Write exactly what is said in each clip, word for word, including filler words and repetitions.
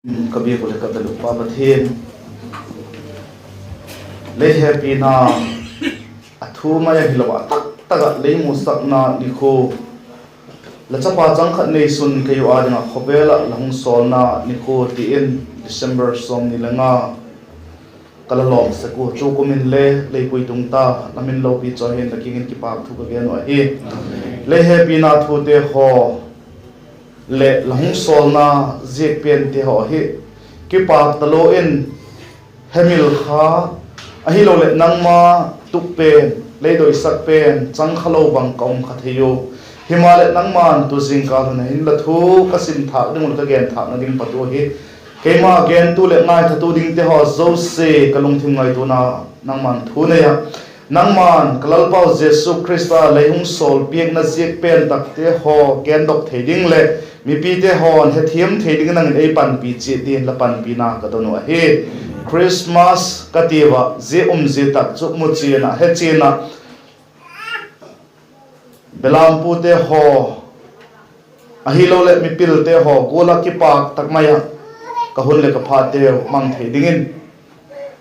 Ka biak uh leh ka bel uh Pa Pathian, lei hepina, a thu mai ahilo a taktak ah lei musakna nikhua, la chapa chang khat neisun kei uh â ding ah khawvel ah la hung sawlna nikhua ti in December sawmni le nga ka la lawm sek ua, tu kum in le lei pui tung ta, la min lopi chawi hen, la kiang in kipâk thu ka gen uh ahi. Lei hepina thute haw leh la hung sawlna ziak pente haw hi kipâk talo in hemil kha, ahiloleh nangma tuk pen, lei doisak pen chang khalo bang ka um kha thei u. Himaleh nangma'n tu zingkal hun ah hin la thu ka sim thâk ding uh, ka gen thâkna ding pat u hi, keima gentu leh ngaithatu dingte haw zosia ka lungthim ngaituana nangma'n thu nei a, nangma'n ka Lalpau Jesu Khrista lei hung sawlpiakna ziak pen takte haw gendok thei ding leh mipite haw'n hethiam thei dingin nang in ei panpi chiat dingin la panpina ka don uh ahi. Christmas ka tiu ah, zia umzia tak chu muchian ah, hechian ah, belampute haw, ahiloleh mipilte haw gual ah kipâk tak mai ah ka hun leh ka phateu mang thei dingin,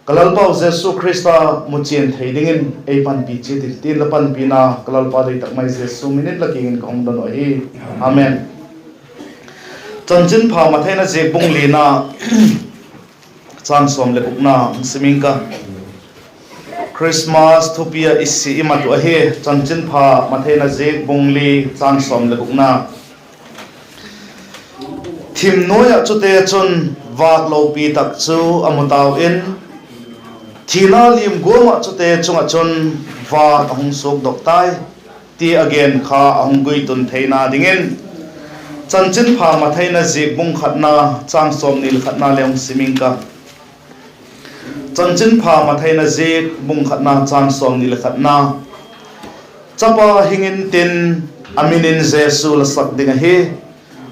ka Lalpau Jesu Khrista muchian thei dingin ei panpi chiat in, ti'n la panpina ka Lalpa doi tak mai Jesu min in la kiang in ka hung don uh ahi. Amen. Chanchinpha Mathai in a ziak bung lina, châng sawm leh gukna hung sim ing ka. Christmas thupi ah i si i mat uh ahi. Chanchinpha Mathai in a ziak bung li, châng sawm leh gukna. Thim nuai ah chute chun vâk lopi tak chu a mu tau in, thina lim guam ah chute chung ah chun vâk a hung suakdok tai, ti a gen kha a hung guitun theina dingin, Chanchinpha Mathai in a ziak bung khatna, châng sawmni leh khatna le hung sim ing ka. Chanchinpha Mathai in a ziak bung khatna, châng sawmni leh khatna. Chapa hing intin, a min in Jesu la sak ding ahi.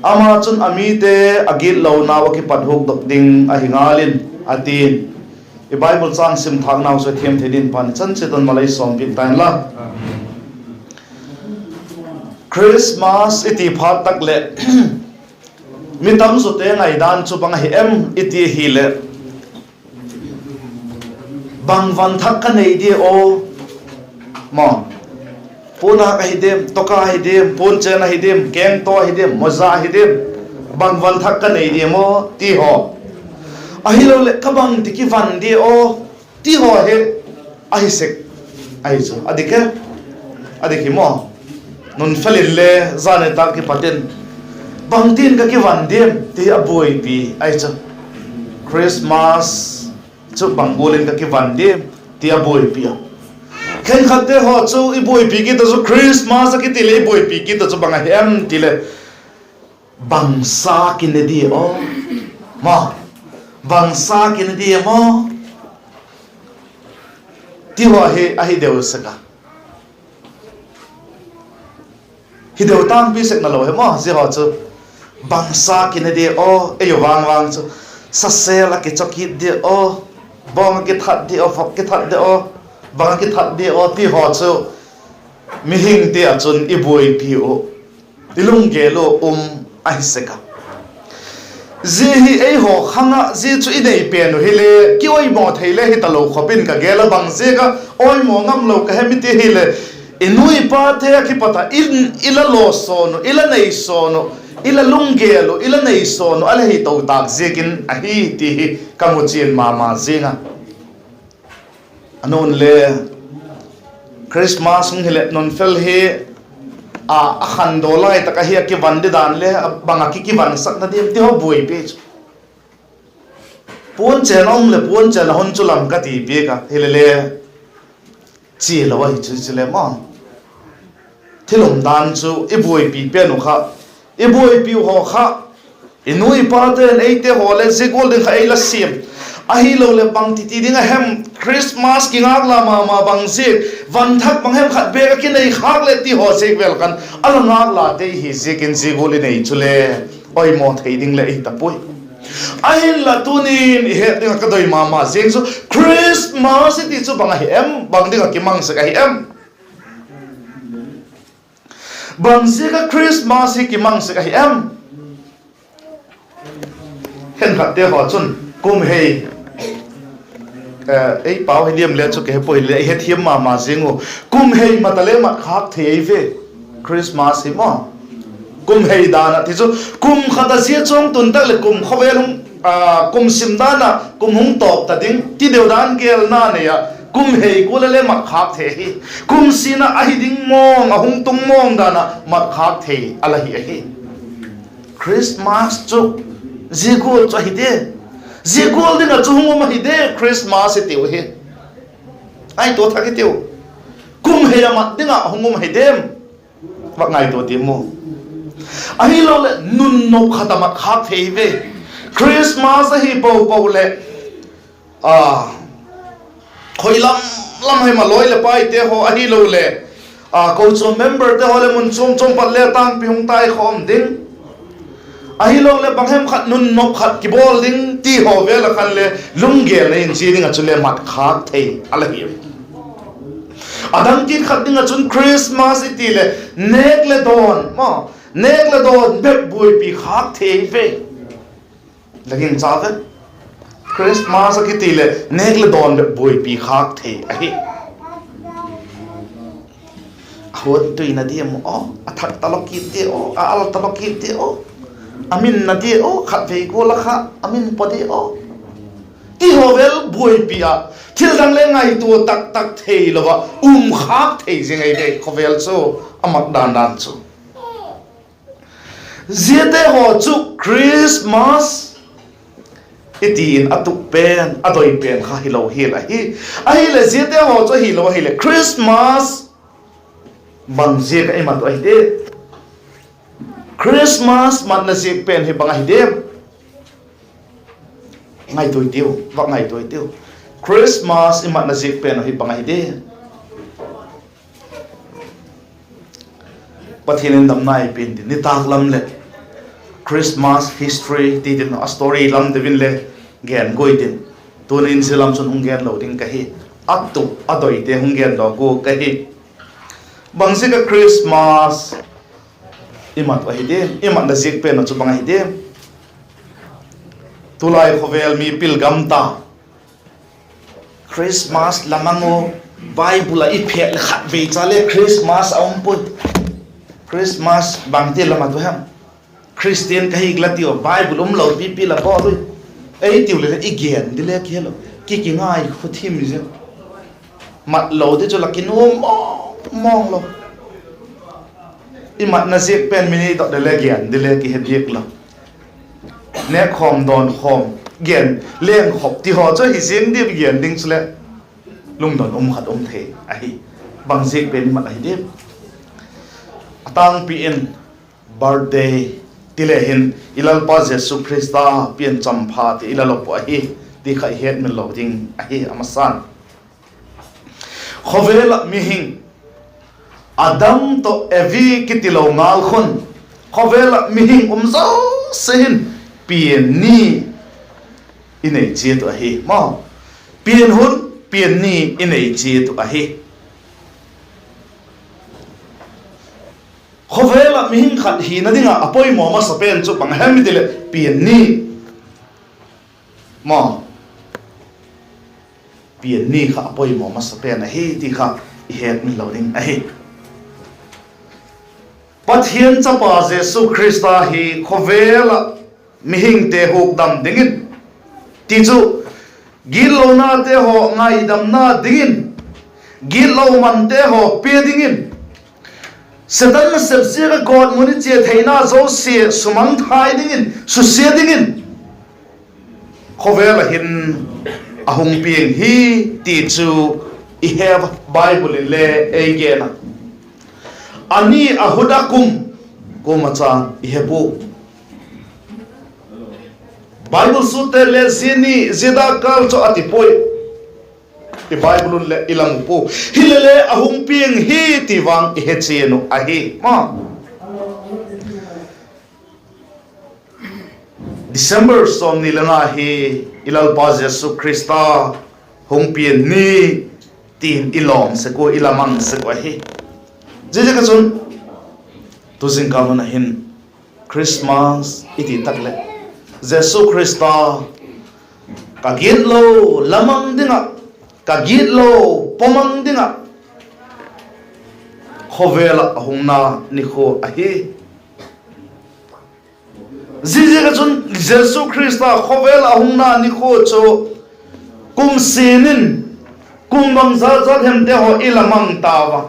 Ama chun a mite a gitlonau a kipat hukdok ding ahi ngal in, a ti'n. I Bible châng sim thâknau chu thiam thei dingin Pa'n i chan chiat un mal ei sawmpiak ta inla. Christmas i ti phat tak leh mi tamzawte ngaidan chu bang ahi em i ti ahileh, bang van thak ka nei dia aw? Maw, puan âk ahi diam, tawka ahi diam, puan chen ahi diam, kengtaw ahi diam, moza ahi diam, bang van thak ka nei diam aw ti haw, ahiloleh ka bangti kivan dia aw ti haw hi ahi sek ahi chu. A dik e, a dik hi maw. Nunfel in le zani tak kipat in, bangtin ka kivan diam ti a buaipi ahi chu. Christmas chu bang gual in ka kivan diam ti a buaipi a. Khenkhatte haw chu i buaipi kit uh chu, Christmas a kiti leh i buaipi kit uh chu bang ahi em ti leh, bang sa kine dia aw? Maw, bang sa kine dia maw ti haw hi ahi deu sek a. Hi deu tampi sek na lo hi maw, zia haw chu. Bang sa kine dia aw, ei u vang vang chu, sasel a kichaw kit dia aw, bawng a kithat dia aw, vok kithat dia aw, bang a kithat dia aw ti haw chu mihingte ah chun i buaipi uh, i lunggel uh um ahi sek a. Zia hi eihaw khang ah zia chu i nei pen uh hile, kiawimaw thei le hi talo khop in ka gel a, bang ziak a awimaw ngamlo ka hem i ti hileh, i nu i pate a kipat ah i la lawsawn uh, i la neisawn uh, i la lunggel uh, i la neisawn uh a la hi to tâk ziakin ahi ti hi ka muchian ma ma ziang a. A nu'n le, Christmas hung hileh nunfel hi a, a khandaw lai tak ahi a, kivan di dan le bang a ki, kivansakna diam ti haw buaipi chu. Puan chen a um leh puan chen a hun chu lam ka ti piak a, hilele chia lo ahi chu, chule maw, thil umdan chu i buaipi pen uh kha, i buaipi uh haw kha, i nu i pate'n eite haw leh zia gual ding kha ei la siam, ahiloleh bangti ti ding a hem, Christmas kingâkla ma ma bang ziak, van thak bang hem khat bêk a kinei khâk leh ti haw ziak vel khan a la ngâkla tei hi ziakin zia gual i nei chule awimaw thei ding leh i hi ta puai. Ahinla tunin i het ding ah ka doi ma ma ziang chu, Christmas i ti chu bang ahi em? Bang ding ah kimang sek ahi em? Bang ziak a Christmas hi kimang sek ahi em? Khenkhatte haw chun kum hei, ei pau hi diam le chu ka he puai le, i hethiam ma ma zing u. Kum hei mat a le mat khâk thei ei ve, Christmas hi maw. Kum hei dan ah ti chu, kum khat a zia chuang tun tak leh kum khawvel hung, kum sim dan ah kum hung tawp ta ding ti deu dan gelna nei ah, kum hei gual a le mat khâk thei ahi. Kum sina ahi ding mawng, a hung tung mawng dan ah mat khâk thei a la hi ahi. Christmas chu zia gual chu ahi de, zia gual ding ah chu hung um ahi de, Christmas i tiu hi. Ngaitua thak i tiu. Kum hei a mat ding ah hung um ahi dem? Va ngaitua ti mu. Ahiloleh nun nop khat a mat khâk thei ve. Christmas ahi po po leh, khoi lam lam hem a lawi leh paite haw, ahiloleh kochuam memberte haw leh mun chuam chuam pat le tângpi hung tai khawm ding, ahiloleh bang hem khat nun nop khat kibawl ding ti haw vel ah khan le, lunggêlna in zia ding ah chule mat khâk thei a la hi. A dang kit khat ding ah chun Christmas i ti leh nêk le dawn, nêk le dawn bep buaipi khâk thei ve. La gingcha ve, Christmas a kiti leh nêk le dawn bep buaipi khâk thei ahi. A huan tuina diam aw, a thak talo kit diam aw, a al talo kit diam aw, a minna diam aw, khatvei gual a kha a min paw diam aw, ti haw vel buaipi ah, thil dang le ngaitua tak tak theilo ah um khâk thei zing ei ve khawvel chu, a mat dan dan chu. Ziate haw chu Christmas i ti in a tup pen, a doi pen kha hilo hial ahi. Ahileh ziate haw chu ahilo ahileh Christmas bang ziak ah i mat uh ahi de? Christmas matna ziak pen hi bang ahi de? Ngaitua i tiu, va ngaitua i tiu. Christmas i matna ziak pen uh hi bang ahi de? Pathian in damna ei pian tin, nitâk lam leh Christmas history ti tin, a story lam deu in le gen guai tin, tuni in zia lam chun hung gen lo ding ka hi. A tup a doite hung gen lo guai ka hi. Bang ziak ah Christmas i mat uh ahi de? I matna ziak pen uh chu bang ahi de? Tulai khawvel mi pil gam ta, Christmas la mang u, Bible ah i phet leh khatvei cha le Christmas a um puai. Christmas bangti la mat u hem? Christian ka hi la tiu, Bible um lo pipi la bawl ui, ei tiu leh le i gen di le kihelo, ki kingai khu thim i zia. Mat lo di chu la kinuam mawng mawng lo. I matna ziak pen mi nei dot le le gen di le kihe diak lo. Nêk khawm, dawn khawm, gen, leng khop ti haw chu hi ziang diam gen ding chuleh, lungdon um khat um thei ahi. Bang ziak pen i mat ahi diam? A tângpi in birthday ti le hin i Lalpa Jesu Khrista pian champha ti i la lop uh ahi ti kha i hetmil lo ding ahi a masa'n. Khawvel ah mihing, Adam tawh Evi kiti lo ngal khun, khawvel ah mihing um zosia hin pian ni i nei chiat uh ahi maw. Pian hun, pian ni i nei chiat uh ahi. Khawvel ah mihing khat hina ding ah a poimaw masa pen chu bang hem i ti leh pian ni maw. Pian ni kha a poimaw masa pen ahi ti kha i hetmil lo ding ahi. Pathian chapa Jesu Khrista hi khawvel ah mihingte hukdam dingin, ti chu gitlonate haw ngaidamna dingin, gitlo mante haw pia dingin, Setan nasep ziak ah gawtmun i chia theina zosia sumangthai dingin, susia dingin khawvel ah hin a hung piang hi ti chu i he a, Bible in le ei gen a. A ni a hun a kum, kuama chang i he pua. Bible sutte le zia ni, zia dakkal chu a ti puai. I Bible un leh i la mu pua. Hilele a hung piang hi ti vang i he chian uh ahi. December sawmni le nga hi i Lalpa Jesu Khrista hung pian ni tin i lawm sek ua, i la mang sek uh ahi. Ziaziak a chun tu zingkal hun a hin Christmas i ti tak leh Jesu Khrista ka gitlo la mang ding ah, ka gitlo pawmang ding ah khawvel ah a hungna nikhua ahi. Ziaziak ah chun Jesu Khrista khawvel ah a hungna nikhua chu kum sin in, kum bangzat zat hemte haw i la mang tau a.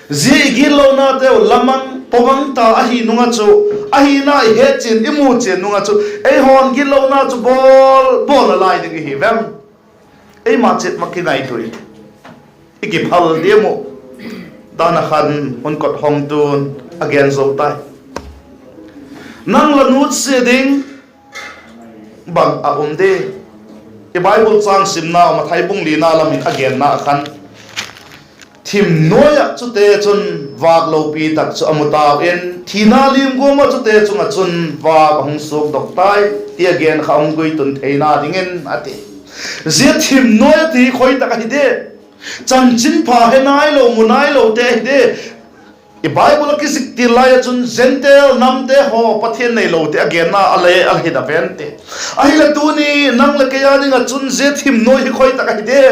Zia i gitlonateu la mang pawmang ta ahi nung ah chu, ahina i hetchian, i muchian nung ah chu, eihaw'n gitlona chu bawl bawl a lai ding i hi vem? Eima chiat ma kingaitua i, i kiphal diam uh? Dan ah khan hun kot hongtu'n a gen zo tai. Nang la nutsia ding bang a um di? I Bible châng simnau Mathai bung lina lam in a genna ah khan, thim nuai ah chute chun vâk lopi tak chu a mu tau in, thina lim guam ah chute chung ah chun vâk a hung suakdok tai, ti a gen kha hung guitun theina dingin a ti. Zia thim nuai a ti khoi tak ahi di? Chanchinpha he nailo, mu nailote ahi di? I Bible ah kizik til lai ah chun Gentile namte haw, Pathian neilote a genna a le a hi da ven ti. Ahileh tuni nang leh kei â ding ah chun zia thim nuai hi khoi tak ahi di?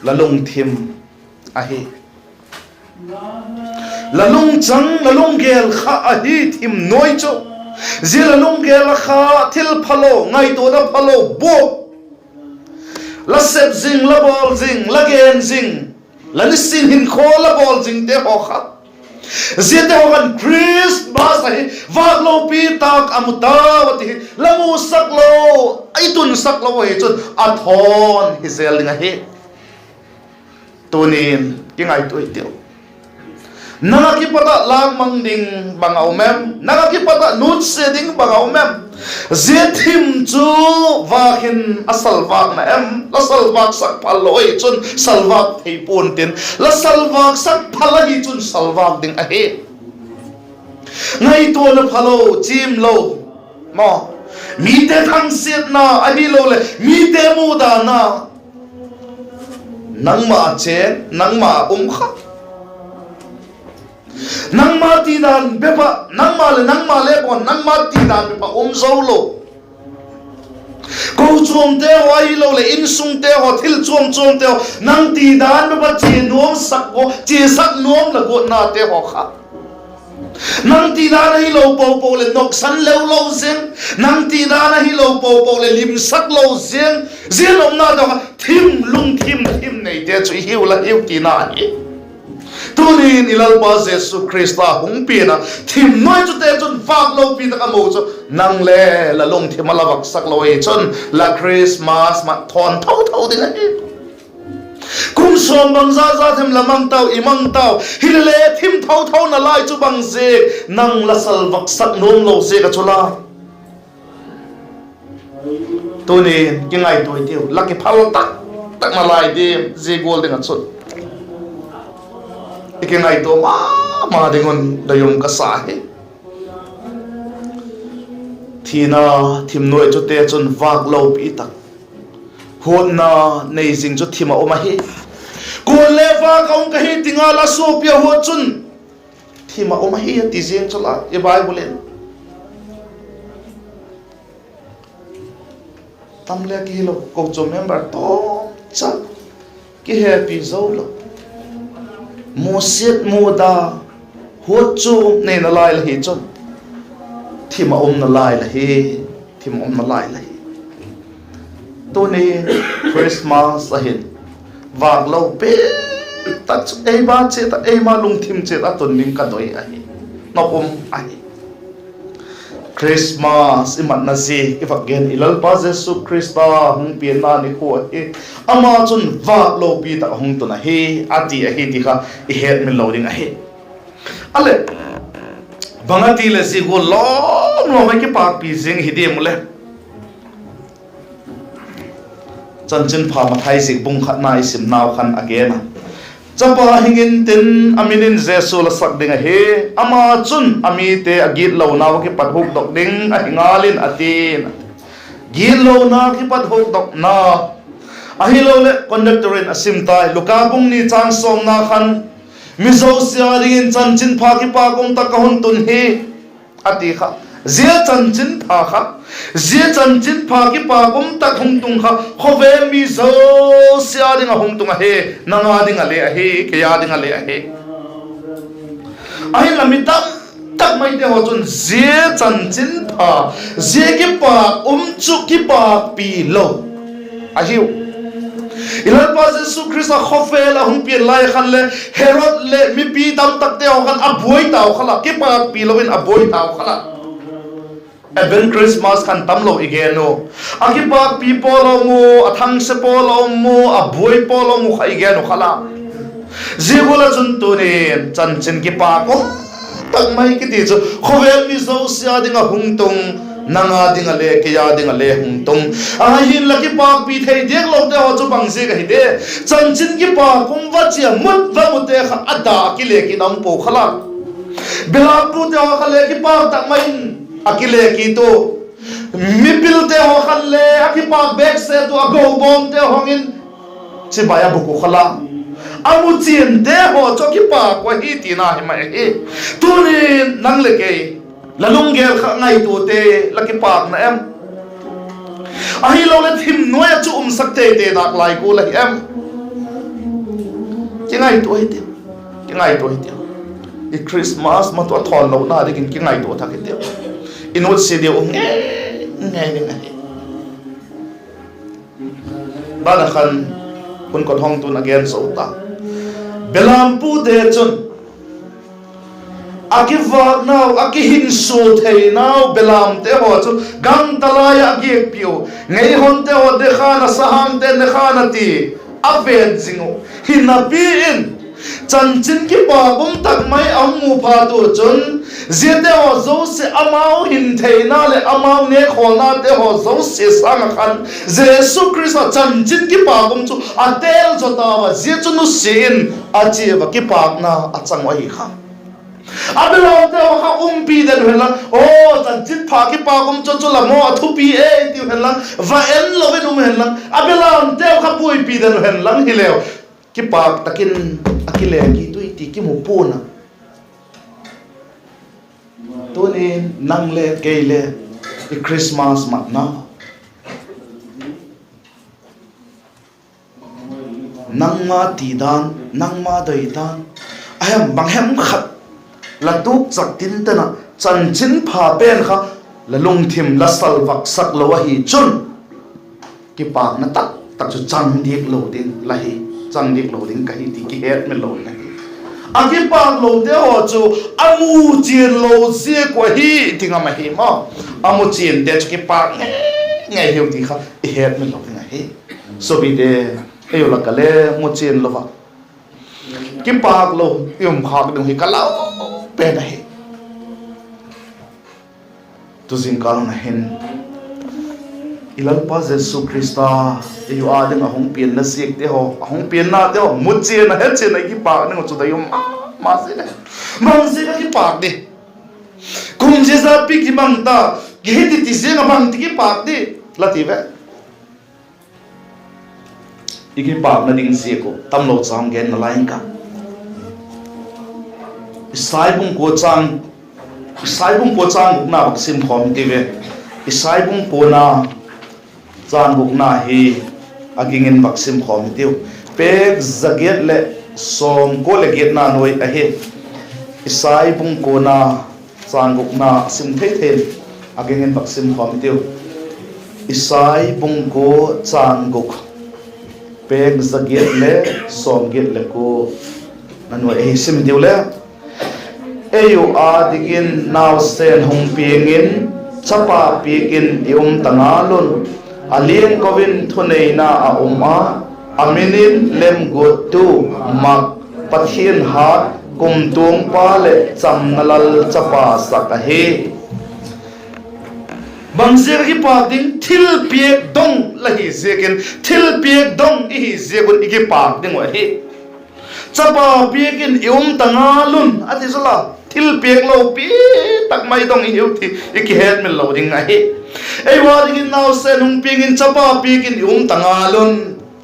La lungthim ahi. La lungchang, la lunggel kha ahi thim nuai chu. Zia la lunggel ah kha thil phalo, ngaituana phalo buak, la sep zing, la bawl zing, la gen zing, la nisin hinkhua la bawl zingte haw kha, ziate haw khan Christmas ahi, vâk lopi tak a mu tau a ti hi la musak lo, i tunsak lo ahi chun a thawn hi zel ding ahi. Tuni'n kingaitua i tiu. Nang ah kipat ah lâkmang ding bang a um em? Nang ah kipat ah nutsia ding bang a um em? Zia thim chu vâk in a salvâkna em? La salvâksak phal lo ahi chun salvâk thei pua'n tin, la salvâksak phal ahi chun salvâk ding ahi. Ngaituana phalo, chim lo, maw, mite thangsiatna ahiloleh mite mudana, nangma chên, nangma um kha, nangma tidan bep ah, nangma leh nangma le bawn nangma tidan bep ah um zo lo, kochuamte haw ahiloleh insungte haw, thil chuam chuamte haw, nang tidan bep ah chia nuamsak, chiasak nuam la guatnate haw kha, nang tidan ahilo po po leh noksan leu lo ziang, nang tidan ahilo po po leh limsak lo ziang, zia nopna dong ah thim, lungthim thim neite chu i hiu la hiu tina hi. Tuni'n i Lalpa Jesu Khrista hung pian ah thim nuai chute chun vâk lopi tak a mu chu, nang le la lungthim ah la vâksak lo ahi chun la Christmas mat thawn tho tho ding ahi. Kum sawm bangza za them la mang tau, i mang tau, hilele thim tho tho nalai chu bang ziak, nang la salvâksak nuam lo ziak ah chu la. Tuni'n kingaitua i tiu, la kiphal tak tak nalai diam zia gual ding ah chun? I kingaitua ma ma ding un doi um ka sa hi. Thina, thim nuai chute chun vâk lopi tak, huatna nei zing chu thim ah um ahi. Kuale vâk a um ka hi ti ngal a suapi a huat chun thim ah um ahi a ti ziang chu la i Bible in. Tam le kihilo, kochuam member tawmcha kihepi zo lo, musiat muda, huat chu nei nalai la hi chun thim ah um nalai la hi, thim ah um nalai la hi. Tuni Christmas ahin vâk lopi tak chu eima chiat ah, eima lungthim chiat a tun ding ka doi ahi, nop um ahi. Christmas i matna ziak i vak gen i Lalpa Jesu Khrista hung pianna nikhua ahi. Ama chun vâk lopi tak a hung tun ahi, a ti ahi ti kha i hetmil lo ding ahi. A leh, bang a ti leh zia gual lawm lawm a kipakpi zing hi diam u le? Chanchinpha Mathai zik bung khatna i simnau khan a gen a, Chapa hing intin, a min in Jesu la sak ding ahi. Ama chun a mite a gitlonau a kipat hukdok ding ahi ngal in a ti'n. Gitlona kipat hukdokna. Ahiloleh conductor in a sim tai, Luka bung ni châng sawmna khan, Mi zosia dingin chanchinpha kipâk um tak ka hun tun hi, a ti kha. Zia chanchinpha kha, zia chanchinpha kipâk um tak hung tung kha khawvel mi zosia ding ah hung tung ahi. Nang â ding ah le ahi, kei â ding ah le ahi. Ahinla mi tam tak maite haw chun zia chanchinpha, zia kipâk um chu kipâkpi lo ahiu. I Lalpa Jesu Khrista khawvel a hung pian lai khan le Herod leh mipi tam takte haw khan a buai tau kha la, kipâkpi lo in a buai tau kha la. Advent Christmas khan tamlo i gen u. A kipâkpi pawl a um u, a thangse pawl a um u, a buai pawl a um u kha i gen u kha la. Zia gual ah chun tunin chanchin kipâk um tak mai kiti chu khawvel mi zosia ding ah hung tung, nang â ding ah le kei â ding ah le hung tung. Ahinla kipâkpi thei diak lote haw chu bang ziak ahi de? Chanchin kipâk um va chia mut va mute kha a da a kile kit um pua kha la. Belampute haw kha le kipâk tak mai in a kile kit u. Mipilte haw khan le a kipâk bêk set u, a gobawmte hawng in chibai a bûk u kha la. A muchiante haw chu a kipâk uh ahi tina hi mai ahi. Tunin nang leh kei la lunggel kha ngaituate la kipâkna em? Ahiloleh thim nuai ah chu umsak teitei nalai gual ahi em? Kingaitua hitiu. Kingaitua hitiu. I Christmas matu a thawnlona dingin kingaitua thak hitiu. I nutsia diu um ngei ngei ding ahi. Ban ah khan hun kawt hawng tun a gen zo ta. Belampute chun a kivâknau, a kihinsua theinau belamte haw chu gangtalai ah a giakpi u. Ngeihonte haw ne khan a, sahangte ne khan a ti, a ven zing uh. Hinapi in chanchin kipâk um tak mai a hung mu phat u chun, ziate haw zosia, amau hin theina leh amau nêkkhawlnate haw zosia sâng ah khan Jesu Khrista chanchin kipâk um chu a têl zaw tau a, zia chu nusia in a chia ua, kipâkna a chang uh ahi kha. A belamte haw kha umpi den u hen lang, aw chanchinpha kipâk um chu chu la maw, a thupi ei tiu hen lang, va en lo in um hen lang, a belamte haw kha buaipi den u hen lang hileu, kipâk tak in a kile kit ui ti kimu pua'n a. Tunin nang le kei le i Christmas matna nangma ti dan, nangma doi dan, a hem bang hem khat la tukchak tinten ah chanchinpha pen kha la lungthim la salvaksak lo ahi chun, kipâkna tak tak chu chang diak lo ding la hi, chang diak lo ding ka hi ti kihetmil lo ding ahi. A kipâk lote haw chu a muchian lo ziak uh ahi ti ngam ahi maw. A muchiante chu kipâk ngei ngei hiu ti kha i hetmil lo ding ahi. Suapite, eiu lak ah le muchian lo a kipâk lo i um khâk ding hi ka lau pen ahi. Tu zingkal na hin i Lalpa Jesu Khrista eiu â ding a hung pianna ziakte haw, a hung piannate haw muchian a, hechian a i kipâk ding uh chu doi um ma ma zia le. Bang ziak a kipâk di? Kum zia zat pi kibang ta, kihi ti ti ziang ah bangti kipâk di, la ti ve. I kipâkna ding ziak uh tamlo chang gen nalai ing ka. Isai bung kua chang, Isai bung kua chang gukna vak sim khawm hitiu ve. Isai bung kuana chang gukna hi a ging in vak sim khawm hitiu. Pêk za giat leh sawmkua leh giatna nuai ahi. Isai bung kuana chang gukna a sim thei thei in a ging in vak sim khawm hitiu. Isai bung kua chang guk, pêk za giat leh sawmgiat leh kua na nuai ahi. Sim hitiu le. Eiu â dingin nausen hung piang in, chapa piak in i um ta ngal un. A liangko in thuneina a um a, a min in Lemguattu, Mak, Pathian Hat, Kumtuangpa leh Chamna Lal chapa sak ahi. Bang ziak a kipâk ding? Thilpiak dong la hi ziak in, thilpiak dong i hi ziak un i kipâk ding uh ahi. Chapa piak in i um ta ngal un a ti zaw a, thilpiak lopi tak mai dong i hiu ti i kihetmil lo ding ahi. Eiu â dingin nausen hung piang in, chapa piak in i um ta ngal un.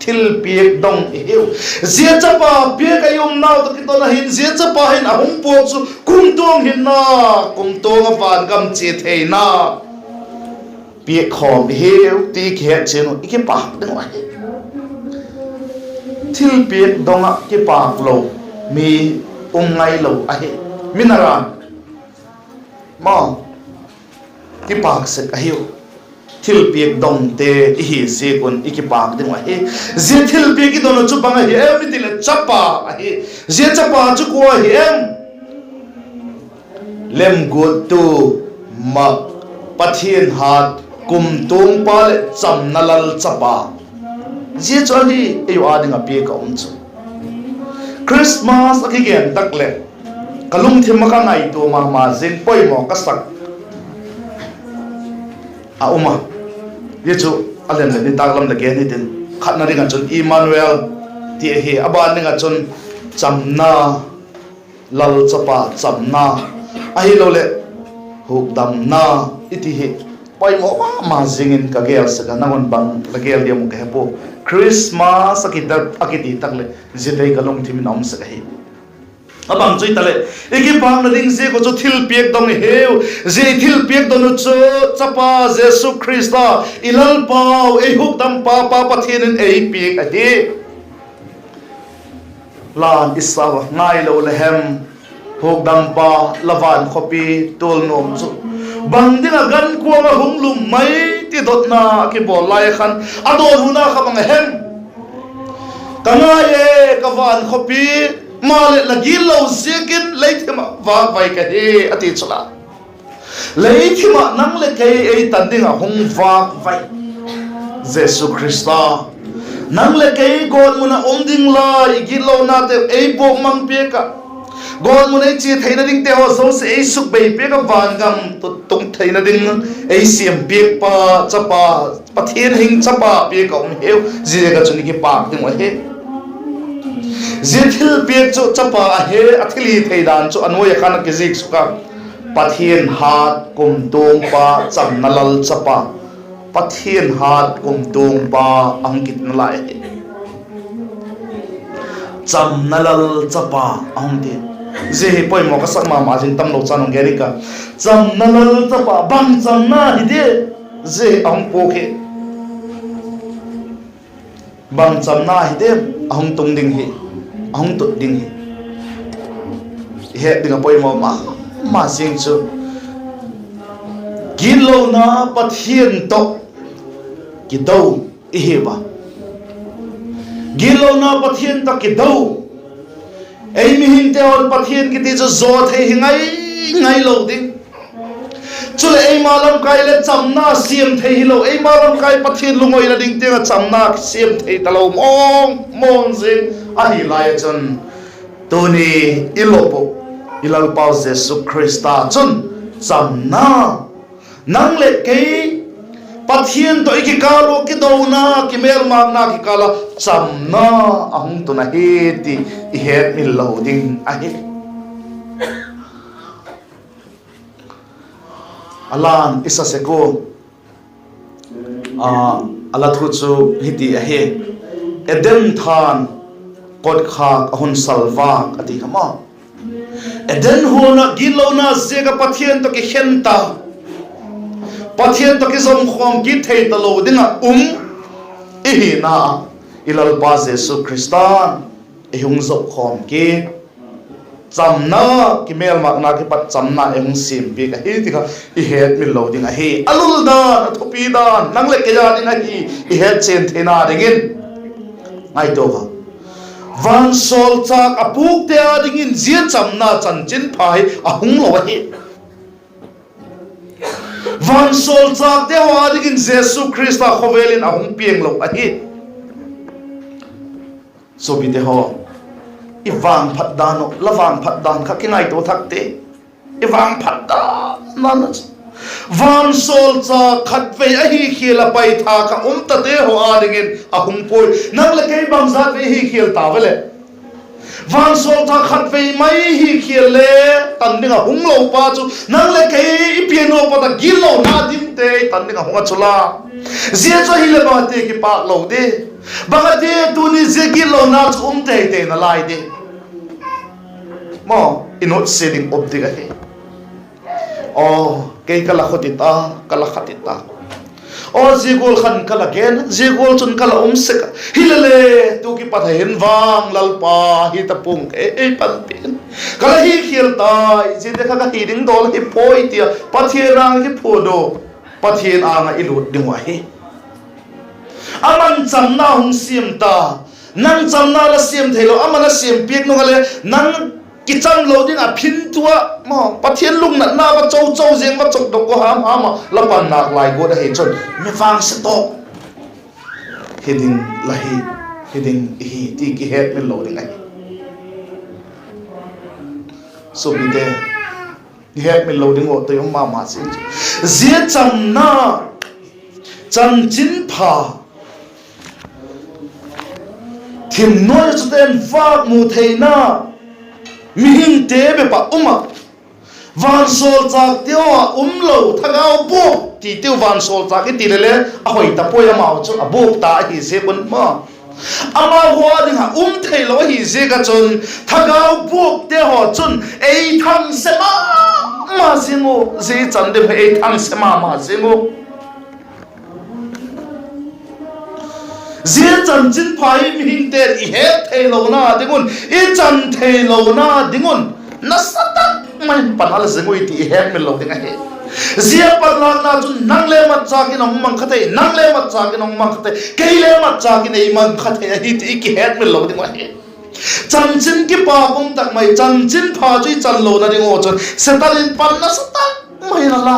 thilpiak dong i hiu. Zia chapa piak a i umnau tawh kiton ahin, zia chapa hin a hung puak chu kumtuang hinna, kumtuang ah vangam chia theina piak khawm i hiu ti kihet chian uh i kipâk ding uh ahi. Thilpiak dong ah kipâk lo mi um ngailo ahi. Min a ran ma kipâk sek ahiu. Thilpiak dongte i hi ziak un i kipâk ding uh ahi. Zia thilpiak i don uh chu bang ahi em i ti leh chapa ahi. Zia chapa chu kua ahi em? Lemguattu, mak, Pathian hat, kumtuangpa leh chamna lal chapa. Zia chu ahi ei uh â ding ah piak a um chu. Christmas a kigen tak leh ka lungthim ah ka ngaitua ma ma zing, poimaw ka sak a um a. Zia chu a lian leh nitâk lam leh gen hitin, khatna ding ah chun Immanuel ti ahi, a ban ding ah chun chamna, lal chapa chamna, ahiloleh hukdamna i ti hi poimaw ma ma zing in ka gel sek a, nang un bang la gel diam uh ka he pua. Christmas a kiti tak leh ziate ka lungthim in a um sek ahi. A bang chu i ta leh, i kipâkna ding ziak uh chu thilpiak dong i hiu. Zia i thilpiak don uh chu chapa Jesu Khrista, i Lalpau, ei hukdampa pa Pathian in ei piak ahi. Lan i sau a, ngailo le hem, hukdampa, la vankhawpi tual nuam chu bang ding ah gankuang ah hung lum mai ti dotna a kibawl lai a khan a dawnhuna kha bang a hem? Ka ngai e, ka vankhawpi, maleh la gitlo ziakin leithim ah vâkvai ka hi, a ti chu la. Leithim ah nang leh kei ei tan ding ah hung vâkvai Jesu Khrista, nang leh kei gawtmun ah um ding lai gitlonateu ei puak mang piak ah, gawtmun ei chia theina dingte haw zosia ei sukbei piak ah, vangam tut tung theina ding ei siam piakpa, chapa, Pathian hing chapa piak a um hiu. Ziaziak ah chun i kipâk ding uh ahi. Zia thilpiak chu chapa ahi, a thilhithei dan chu a nuai ah khan a kizik suk a. Pathian hat kumtuangpa, chamna lal chapa. Pathian hat kumtuangpa a hung kit nalai ahi. Chamna lal chapa a hung ti. Zia hi poimaw ka sak ma ma zing, tamlo chan hung gen ing ka. Chamna lal chapa, bang chamna hi di? Zia hi a hung puak hi. Bang chamna hi di? A hung tung ding hi, a hung tut ding hi i het ding ah poimaw ma ma zing chu, gitlona Pathian tawh kido i hi a. Gitlona Pathian tawh kido. Ei mihingte haw'n Pathian kiti chu zaw thei hi ngai ngai lo ding. Chuleh eima lamkai leh chamna siam thei hilo, eima lamkai Pathian lungoina ding tiang ah chamna siam thei talo mawng mawng zing ahi lai ah chun, tuni i lop uh, i Lalpau Jesu Khrista chun chamna, nang leh kei Pathian tawh i kikâl ua kidona, kimêlmâkna kikâl ah chamna a hung tun ahi ti i hetmil lo ding ahi. A lan i sa sek ua, a la thu chu hiti ahi: Eden than kotkhâk a hun salvâk a ti kha maw. Eden huan ah gitlona ziak ah Pathian tawh kikhen ta, Pathian tawh kizomkhawm kit thei talo ding ah um i hina, i Lalpa Jesu Khrista'n ei hung zopkhawm kit, chamna, kimêlmâkna kipat chamna ei hung siam piak ahi ti kha i hetmil lo ding ahi. A lul dan, a thupi dan, nang leh kei â ding ahi, i hetchian theina dingin. Ngaitua a, vansawlchâk a pûkte â dingin zia chamna chanchinpha hi a hung lo ahi. Vansawlchâkte haw â dingin Jesu Khrista khawvel in a hung piang lo ahi. Suapite haw, i vangphat dan uh, la vangphat dan kha kingaitua thak te. I vangphat dan a chu, vansawlchâk khatvei ahi khial ah paitha kha um tate haw â dingin a hung puai. Nang leh kei bangzat vei hi khial ta ve leh? Vansawlchâk khatvei mai hi khial le tan ding a hung lo pa chu nang leh kei i pian ua pat a gitlona dimte i tan ding a hung a chu la. Zia chu ahileh bangti kipâk lo di? Bang a ti tuni zia gitlona chu um tei tei nalai di. Maw, i nutsia ding um ding ahi. Aw, kei ka la khut i ta, ka la khat i ta. Aw, zia gual khan ka la gen, zia gual chun ka la um sek a. Hilele, tu kipat a hin vang Lalpa hi ta pua'ng, ei panpi in. Ka la hi khial tai, ziate kha ka hi ding dawl hi puai tia Pathian âng ah kiphuan u, Pathian âng ah i lût ding uh ahi. Ama'n chamna hung siam ta. Nang chamna la siam theilo, ama'n a siam piak nung a le, nang kicham lo ding a phintu ah, maw, Pathian lungnatna va cho cho ziang, va chokdok gua ham ham ah la pan nâk lai guat ahi chun, mi vangse tawk hi ding la hi, hi ding i hi ti kihetmil lo ding ahi. Suapite, kihetmil lo ding uh tei um ma ma zing chu, zia chamna, chanchinpha, thim nuai ah chute'n vâk mu theina, mihingte bep ah um ah, vansawlchâkte haw ah um lo, thagau buak titeu vansawlchâk i ti le le, a hoi ta puai, amau chu a buak ta ahi ziak un maw. Amau haw ding ah um theilo ahi ziak ah chun, thagau buakte haw chun ei thangse ma ma zing u, zia i chan ding hi ei thangse ma ma zing u. Zia chanchinpha hi mihingte'n i het theilona ding un, i chan theilona ding un, nasa tak mai in pan a la zing ui ti i hetmil lo ding ahi. Zia panlâkna chun nang le matchâk in a hung mang kha thei, nang le matchâk in a hung mang kha thei, kei le matchâk in ei mang kha thei ahi ti i kihetmil lo ding uh ahi. Chanchin kipâk um tak mai, chanchinpha chu i chan lona ding uh chun Setan in pan nasa tak mai in a la.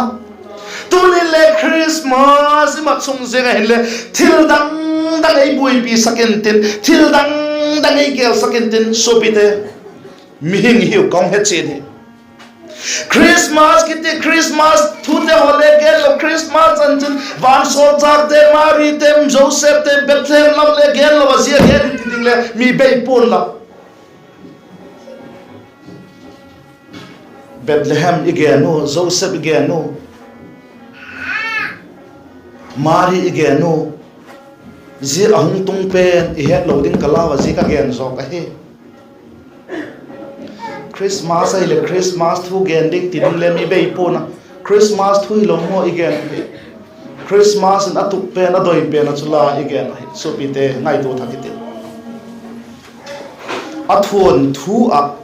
Tuni'n le Christmas i mat sung ziang ahinle, thil dang dang ei buaipisak intin, thil dang dang ei gêlsak intin, suapite, mihing i hiu ka hung he chian hi. Christmas kiti, Christmas thute haw le gen lo, Christmas chanchin, vansawlchâkte, Marite'n, Josephte, Bethlehem lam le gen lo a, zia gen hi ti ding le mi bei pua'n la. Bethlehem i gen u, Joseph i gen u, Mari i gen u, zia a hung tung pen i hetlo ding ka lau a, zia ka gen zawk ahi. Christmas ahileh Christmas thu gen ding ti ding le mi bei pua'n a, Christmas thu hilo maw i gen hi. Christmas in a tup pen, a doi pen a chu la i gen ahi. Suapite, ngaitua thak i ti. A thuanthu ah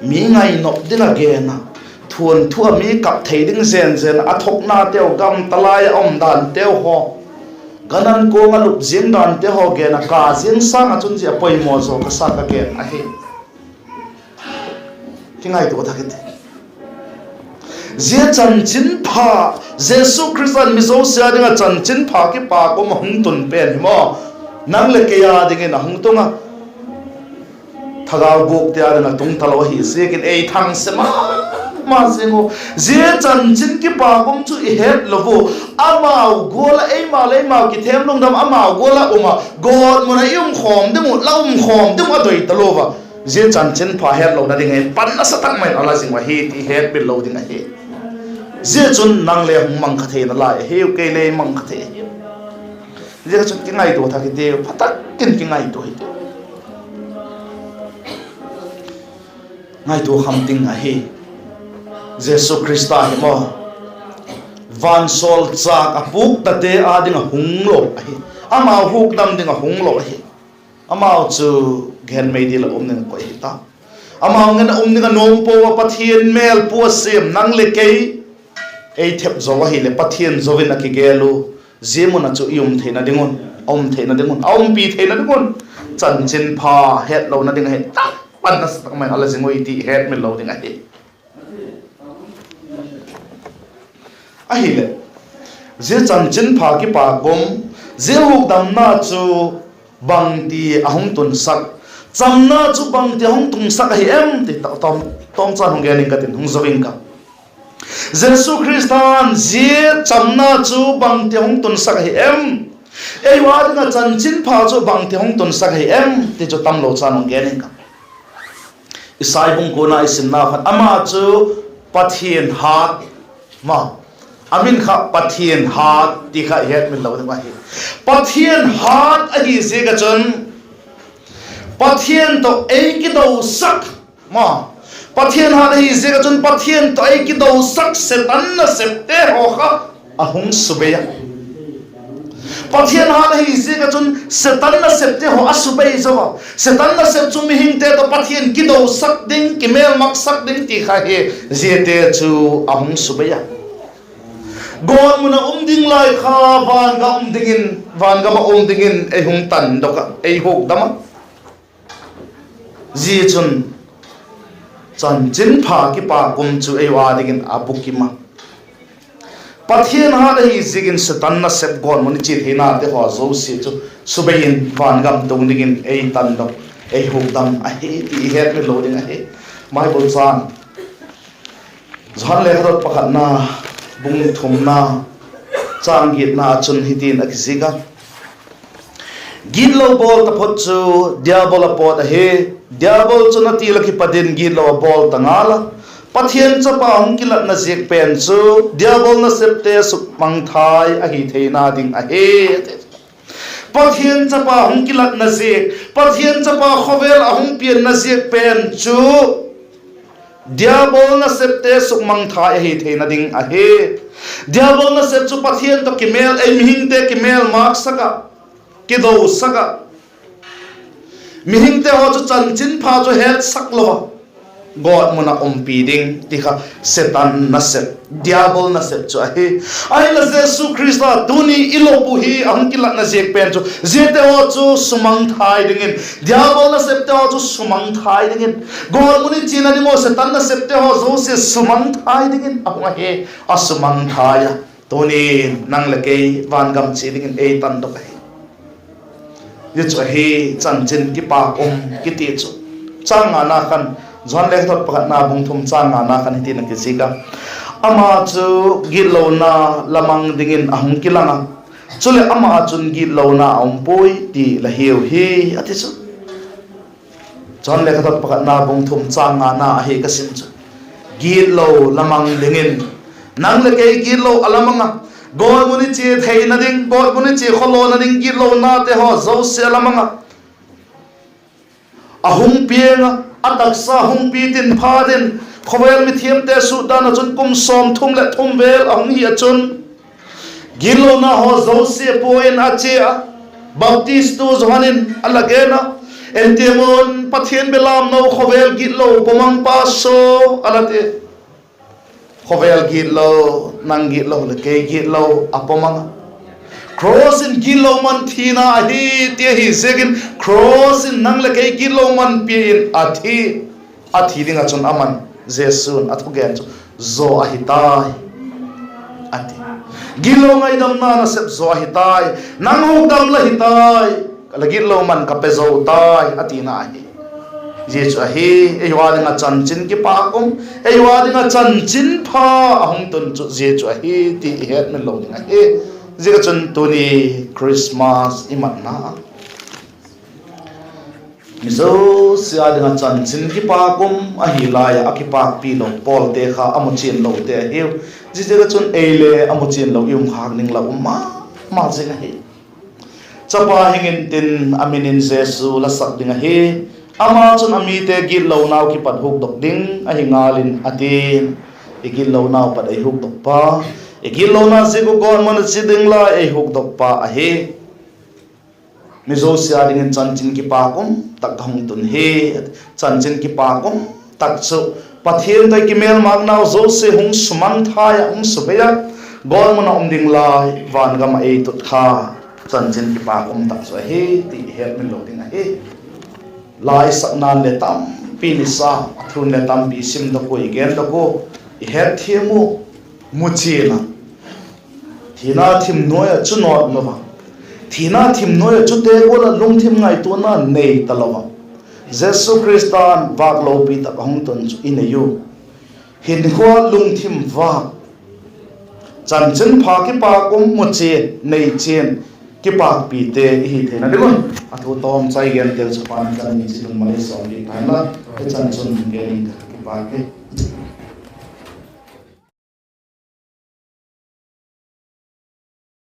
mi ngainop ding a gen a, thuanthu ah mi kap thei ding zen zen a, a thoknateu, gam talai ah a um danteu haw, gan an kuang a lup ziang dante haw gen a, ka ziang sâng ah chun zia a poimaw zaw ka sa ka gen ahi. Kingaitua thak i ti. Zia chanchinpha, Jesu Khrista'n mi zosia ding ah chanchinpha kipâk um a hung tun pen hi maw, nang leh kei â dingin a hung tung a, thagau buakte â ding a tung talo ahi ziakin ei thangse ma ma zing u. Zia chanchin kipâk um chu i het lo u. Amau gual ah eimau leh eimau kithem lungdam, amau gual ah um ah, gawtmun ah i um khawm ding uh, la um khawm ding uh a doi talo a. Zia chanchinpha hetlona ding hin pan nasa tak mai in a la zing uh ahi ti hetmil lo ding ahi. Zia chun nang le hung mang kha thei nalai ahiu, kei le mang kha thei ahi. Zia chun kingaitua thak i ti, pha tak in kingaitua hi ti. Ngaitua kham ding ahi. Jesu Khrista hi maw, vansawlchâk a pûktate â ding a hung lo ahi. Amau hukdam ding a hung lo ahi. Amau chu gehen mei dil ah um ding a koi hi ta. Amau ngen ah um ding a nuam pua a, Pathian mêlpua siam nang leh kei ei thep zo ahileh Pathian zo in a kigel u. Zia mun ah chu i um theina ding un, a um theina ding un, a umpi theina ding un, chanchinpha hetlona ding ahi tak pan nasa tak mai in a la zing ui ti hetmil lo ding ahi. Ahileh, zia chanchinpha kipâk um, zia hukdamna chu bangti a hung tunsak, chamna chu bangti a hung tunsak ahi em ti tawm, tawmchan hung gen ing ka tin, hung zo ing ka. Jesu Khrista'n zia chamna chu bangti a hung tunsak ahi em? Ei ua ding ah chanchinpha chu bangti a hung tunsak ahi em ti chu tamlo chan hung gen ing ka. Isai bung kuana i simna khan, ama chu Pathian hat ma, A min kha Pathian hat ti kha i hetmil lo ding ahi. Pathian hat ahi ziak ah chun, Pathian tawh ei kidosak, maw, Pathian hat ahi ziak ah chun Pathian tawh ei kidosak Setan nasepte haw kha a hung subei a. Pathian hat ahi ziak ah chun Setan nasepte haw a subei zo a. Setan nasep chu mihingte tawh Pathian kidosak ding, kimêlmaksak ding ti kha hi, ziate chu a hung subei a. Gawtmun ah um ding lai kha, vangam dingin, vangam ah um dingin ei hung tandok ah, ei hukdam a. Zia chun chanchinpha kipâk um chu ei ua dingin a bukim a. Pathian hat ahi ziakin Setan nasep gawtmun i chia theinate haw zosia chu subei in vangam tung dingin ei tandok, ei hukdam ahi ti i hetmil lo ding ahi. Bible châng, Johan lekhathot pakhatna bung thumna châng giatna ah chun hitin a kizik a: Gitlo bawl taphot chu Diabol a pawt ahi. Diabol chun a til ah kipat in gitlo a bawl ta ngal a. Pathian Chapa hung kilatna ziak pen chu Diabol nasepte sukmangthai ahi theina ding ahi. Pathian Chapa hung kilatna ziak, Pathian Chapa khawvel a hung pianna ziak pen chu Diabol nasepte sukmangthai ahi theina ding ahi. Diabol nasep chu Pathian tawh kimêl, ei mihingte kimêlmaksak ah, kidosak ah, mihingte haw chu chanchinpha chu hetsak lo a, gawtmun ah umpi ding ti kha Setan nasep, Diabol nasep chu ahi. Ahinla Jesu Khrista tuni i lop uh hi a hung kilatna ziak pen chu ziate haw chu sumangthai dingin, Diabol nasepte haw chu sumangthai dingin, gawtmun i chiana ding uh Setan nasepte haw zosia sumangthai dingin a hung ahi. A sumangthai a, tunin nang leh kei vangam chia dingin ei tandok ahi. Zia chu ahi chanchin kipâk um kiti chu. Châng ngana khan, Johan lekhathot pakhatna bung thum châng ngana khan hitin a kizik a: Ama chu gitlona la mang dingin a hung kilang a, chuleh ama ah chun gitlona a um puai ti la hiu hi, a ti chu. Johan lekhathot pakhatna bung thum châng ngana ahi ka sim chu. Gitlo la mang dingin, nang leh kei gitlo a la mang a, gawtmun i chia theina ding, gawtmun i chia khawlawna ding gitlonate haw zosia a la mang a, a hung piang a, a taksa hung pitin phat in, khawvel mithiamte sutdan ah chun kum sawmthum leh thum vel a hung hi ah chun, gitlona haw zosia pua in a chia a, baptistu Johan in a la gen a, En tiam un, Pathian belamno, khawvel gitlo pawmangpa saw, a la ti. Khawvel gitlo, nang gitlo leh kei gitlo a pawmang a. Cross in gitlo man thina ahi ti ahi ziakin, cross in nang leh kei gitlo man pia in a thi. A thi ding ah chun aman, Jesu'n a thugen chu, Zaw ahi tai, a ti. Gitlo ngaidamna nasep zaw ahi tai. Nang hukdam la hi tai. La gitlo man ka pe zo tai, a tina ahi. Zia chu ahi, ei ua ding ah chanchin kipâk um, ei ua ding ah chanchinpha a hung tun chu zia chu ahi ti i hetmil lo ding ahi. Ziak ah chun tuni Christmas i matna mi zosia ding ah chanchin kipâk um ahi lai ah, a kipâkpi lo pawlte kha a muchian lote ahiu. Ziaziak ah chun ei le a muchian lo i um khâk ding la um ma ma zing ahi. Chapa hing intin, a min in Jesu la sak ding ahi. Ama chun a mite gitlonau kipat hukdok ding ahi ngal in, a ti. I gitlonau pat ei hukdokpa, i gitlona ziak uh gawtmun a chia ding lai ei hukdokpa ahi. Mi zosia dingin chanchin kipâk um tak ka hung tun hi. Chanchin kipâk um tak chu Pathian tawh i kimêlmâknau zosia hung sumangthai ah, hung subei a, gawtmun ah um ding lai vangam ah ei tut kha chanchin kipâk um tak chu ahi ti i hetmil lo ding ahi. La i sakna'n le tampi nisa, a thu'n le tampi simdok ua, i gendok ua, i hetthiam ua, muchian a, thina thim nuai ah chu nawt lo a, thina thim nuai ah chute gual ah lungthim ngaituana nei talo a, Jesu Khrista'n vâk lopi tak a hung tun chu i nei u. Hinkhua lungthim vâk, chanchinpha kipâk um, muchian, neichian, kipâkpite i hi theina ding un, a thu tawmchai genteu chu Pa'n kan ni chi tun malei sawm pi ta'n la, i chan chun gen ing ka, kipâk e.